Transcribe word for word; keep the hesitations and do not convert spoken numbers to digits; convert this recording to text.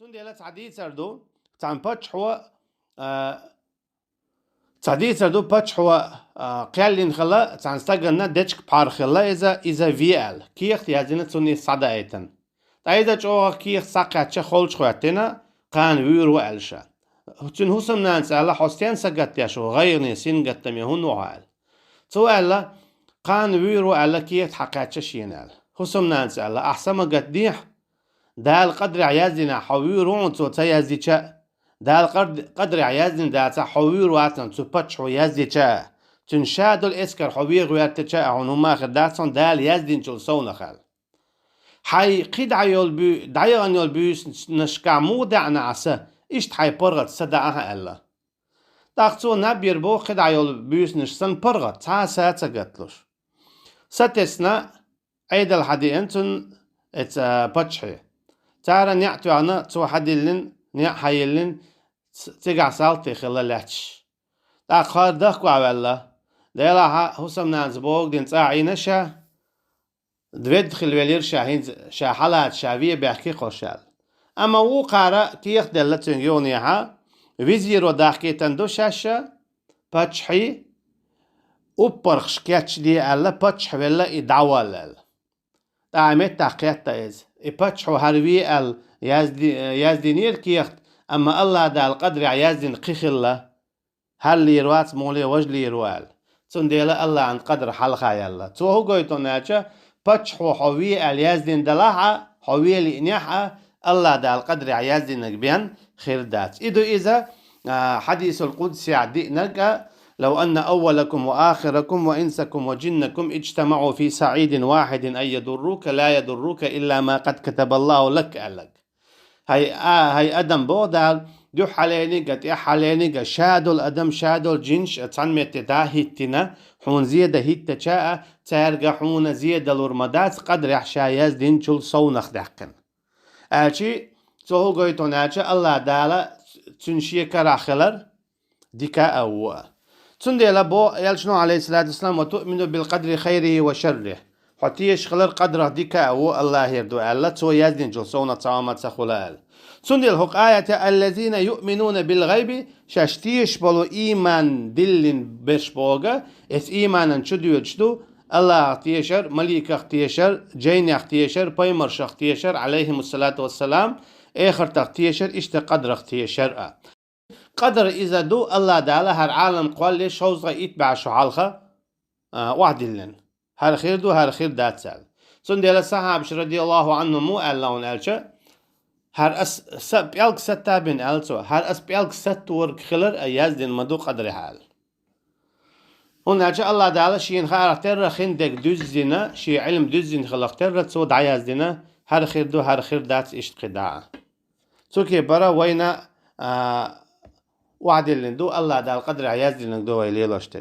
Цундела цхьа дийцар ду, цхьан паччахьо, а, цхьа дийцар ду, паччахьо, а, кхел йина хилла, цхьан стаганна дечка пхьар хилла иза, иза ве аьлла. Кехат яздина цунна иза схьадаийтина. Ткъа иза чӀогӀа кехат схьакхаьчча холчахӀоьттина, кхана вуьйр ву аьлла ша. Цуьнан хӀусамнанас аьлла: «Хьо стенна сагатдеш ву, гӀайгӀане, сингаттаме хӀунда ву хьо?» аьлла. Цо аьлла: «Кхана вуьйр ву», аьлла, кехат схьакхаьчча шена аьлла. ХӀусамнанас аьлла: «Ахь са ма гатдехьа, Дала къадарехь яздинехь хьо вуьйр ву хьуна цо ца яздича а, Дала къар-, къадарехь яздина дацахь хьо вуьйр вац хьуна цу паччахьо яздича а, цуьнан ша долу эскар хьо веха гӀертача а, хьуна хӀумма а хир дац хьуна, Дала яздинчул совнах», аьлла. «Хьайн кхин дӀа йолу буь-, дӀаяхана йолу буьйсанашкахь муха даьӀна ахь са, иштта хьайн паргӀат са даьӀахьа», аьлла. ТӀаккха цо наб йира боху кхин дӀа йолу буьйсанаш санна паргӀат, цхьа а са ца гатлуш. Сатесна, Ӏедал хьадеана цунна эца паччахье. Цара неӀ тоьхна, цо хьадиллина, неӀ хьайиллина, ц-, цигахь салти хилла лаьтташ. ТӀаккха хӀара дахкаваьлла. Делахь а хӀусамнанас бохург дина цӀа а Ӏийна ша, ведда хила велира ша, хӀинца ша хьалаца ша ве баьхкира-кх хьо ша аьлла. Амма вукхара кехат делла цуьнга юханехьа, визиро дахкийтина ду шаьш ша, паччахьий, уппархаш кечде аьлла, паччахь велла и дӀавалла аьлла. ТӀаккха меттахь кхетта иза. И паччахьо хӀара ве аьлла язди-, яздинера кехат, амма АллахӀ Дала къадарехь яздина кхин хилла. ХӀара лийр вац, муха ле, важа лийр ву аьлла. Цундела АллахӀан къадар хьалха яьлла. Цо хӀун гойту аьлча, паччахьо хьо ве аьлла яздина далахь а, хьо ве лиънехь а, АллахӀ Дала къадарехь яздинарг бен хир дац. И ду иза, а, хьадисул къудсехь диънарг а: «لو أن أولكم وآخركم وإنسكم وجنكم اجتمعوا في صعيد واحد أن يضروك لا يضروك إلا ما قد كتب الله لك», аьлларг. ХӀай, а, хӀай адам, боху Дала, дуьххьалерниг а, тӀаьххьалерниг а, ша долу адам, ша долу жинаш а цхьана метте дӀа а хӀиттина, хьуна зе дан хӀиттача а, цаьрга хьуна зе далур ма дац, къадарехь ша яздинчул совнах даьккхина. Аьлчи, цо хӀун гойту аьлча, АллахӀ Дала цуьнан шен карахь хилар дика а, вон а. Цундела бо Элчано, алейхиссалату вассалам: «وتؤمن بالقدر خيره وشره». Хьо тешаш хилар къадарах дика а, вон а АллахӀера ду аьлла, цо яздинчул совнах цхьа хӀума ца хуьлу аьлла. Цундела хӀокху аятехь: «الذين يؤمنون بالغيب», шаьш тешаш болу ийман диллина берш боху, эцу ийманан чу доьдуш ду АллахӀах тешар, маликах тешар, жайнех тешар, пайхамаршах тешар, алейхимуссалату вассалам, эхартах тешар, иштта къадарах тешар а. Къадар иза ду, АллахӀ Дала хӀара Ӏалам кхоллале шовзткъе итт бӀе шо хьалха, а, охьадиллина. ХӀара хир ду, хӀара хир дац аьлла. Цундела сахьабаш, радияллаху Ӏанхум, муха аьлла хьуна аьлча, хӀара ас са-, пӀелг сатта бина аьлла цо, хӀара ас пӀелг сатторг хилар а яздина ма ду къадарехь аьлла. ХӀунда аьлча АллахӀ Дала шена хаарх терра хин дерг дуьззина, шен Ӏилма дуьззина хиларх терра цо дӀаяздина, хӀара хир ду, хӀара хир дац, иштта кхидӀа а. Цу кепара вайна, а, охьадиллина ду, АллахӀ Дала къадарехь яздинарг ду вай лелош дерг.